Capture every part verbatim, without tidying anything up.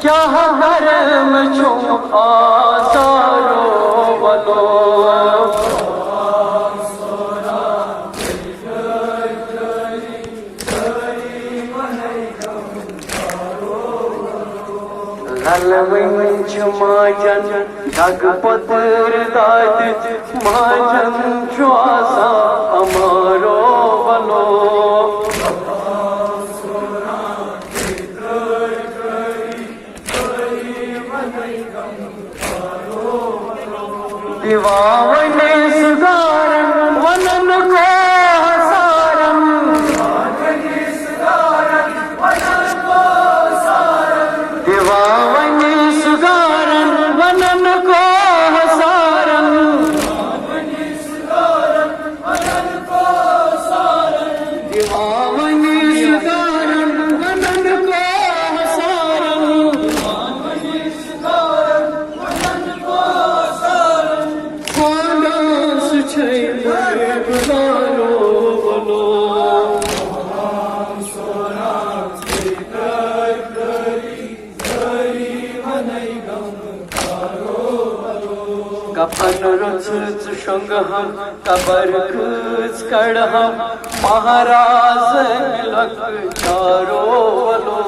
کیٛاہ کرم چھُم آزارو ولو۔ للہٕ وٕنۍ چھِ ماجن دگ پٔتٕر دادِ، ماجن چھُ آسان امارو ولو۔ دیوا ونے سگارن ونن کو ہسارن۔ دیوا ونے سگارن ونن کو ہسارن۔ دیوا ونے سگارن ونن کو ہسارن۔ خانہ سُہ چھے گُزارو ولو۔ کفن رٕژ ژٕ شۄنٛگہٕ ہم، قبر کۭژ کڑٕ ہم، مہراز لۄکچارو ولو۔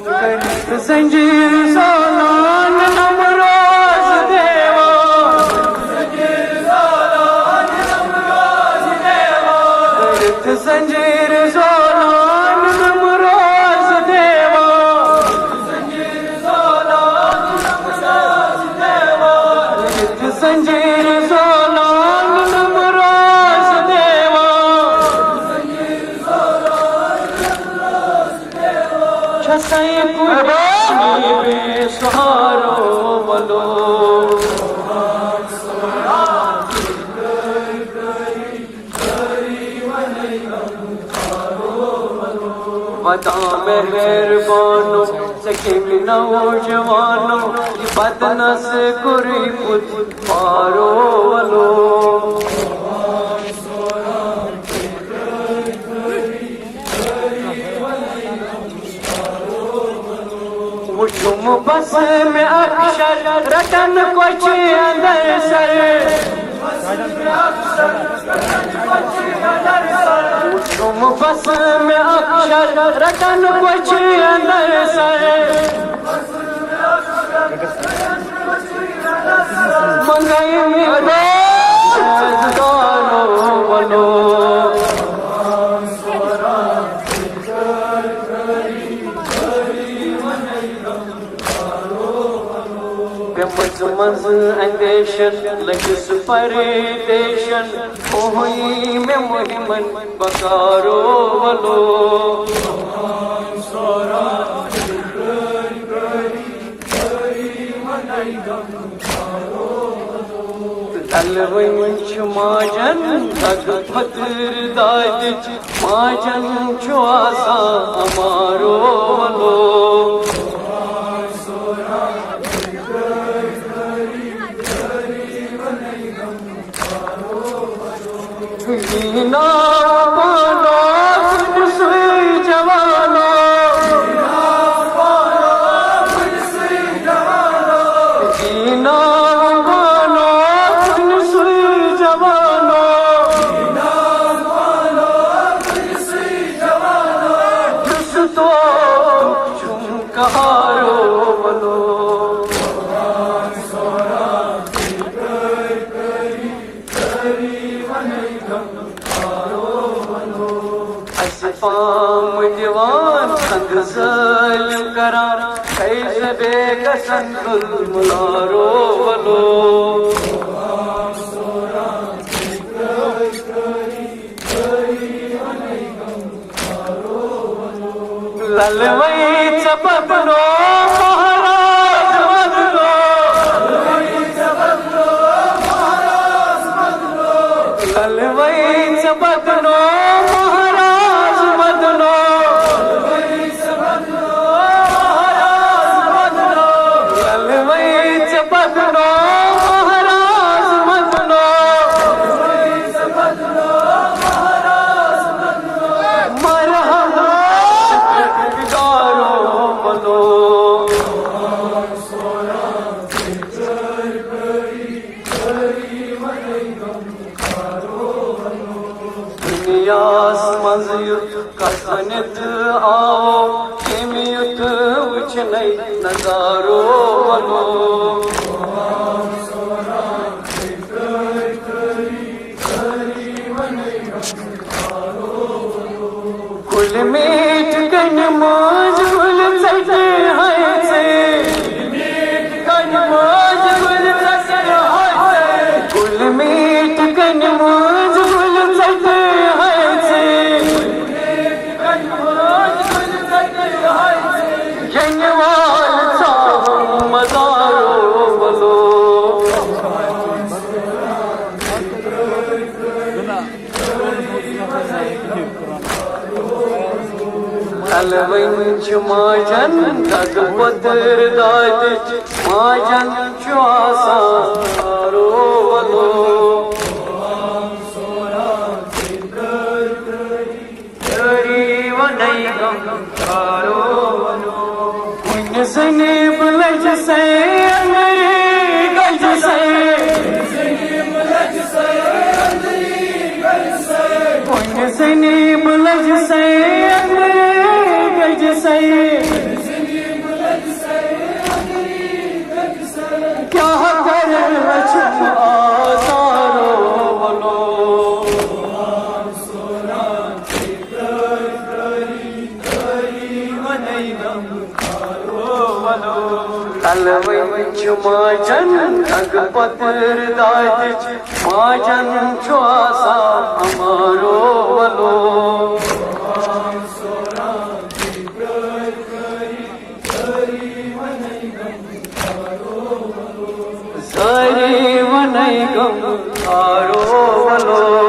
کٔرِتھ زنجیر زولان نمروز دیوا۔ کٔرِتھ زنجیر زولان نمروز دیوا۔ کٔرِتھ زنجیر زولان نمروز دیوا۔ چھسے قربانی بے سہارو ولو۔ ودا مہربانو، ژےٚ کٔمۍ نوجوانو یہِ بدنس کوٚرُے بُتھ پارو ولو۔ وُچھُم بس مےٚ اکثر رٹن کۄچھِ اندر سر۔ وُچھُم بس مےٚ اکثر رٹن کۄچھِ اندر سر۔ منگے مےٚ روزگارو ولو۔ پیمٕژ منٛزٕ اندیشن لٔگِس پردیشن، اوہی مےٚ مُہِمن بکارو ولو۔ تلوٕنۍ چھِ ماجن دگ پھٔتٕر دادِچ، ماجن چھُ آسان امارو ولو۔ دینا پانو کُنہِ سُے جوانو۔ دینا پانو کُنہِ سُے جوانو۔ یُس تو چھُم کہارو ولو۔ اَسہِ فام دِوان، سنگ ظٲلِم کران، فیض بے گژھن ظلم لارو ولو۔ للوے ژےٚ بدلو مہراز بدلو۔ للوے ژےٚ بدلو مہراز بدلو۔ نظارو ولو۔ کُلۍ میٖٹھۍ کَنہِ مٲنٛزِ کُلۍ ژَٹہِ ہاے ژے۔ کَنہِ مٲنٛزِ کُلۍ ژَٹہِ ہاے ژے۔ کُلۍ میٖٹھۍ کَنہِ مٲنٛزِ کُلۍ ژَٹہِ ہاے ژے۔ ینہٕ وال ژاوُن مزارو ولو۔ الوٕنۍ چھِ ماجن دگ پٔتٕر دادِچ، ماجن چھُ آسان تارو ولو۔ تٲری وَنَے غم تارو ولو۔ کُنہِ زَنہِ بہٕ لَجہِ سَے اَندَرے گَجہِ سَے۔ کُنہِ زَنہِ بہٕ لَجہِ سَے اَندَرے گَجہِ سَے۔ کیٛاہ کَرٕ رَچھُم آزارو ولو۔ الوٕنۍ چھِ ماجن دگ پٔتٕر دادِچ، ماجن چھُ آسان اَمارو ولو۔ سٲری وَنَے غم تارو ولو۔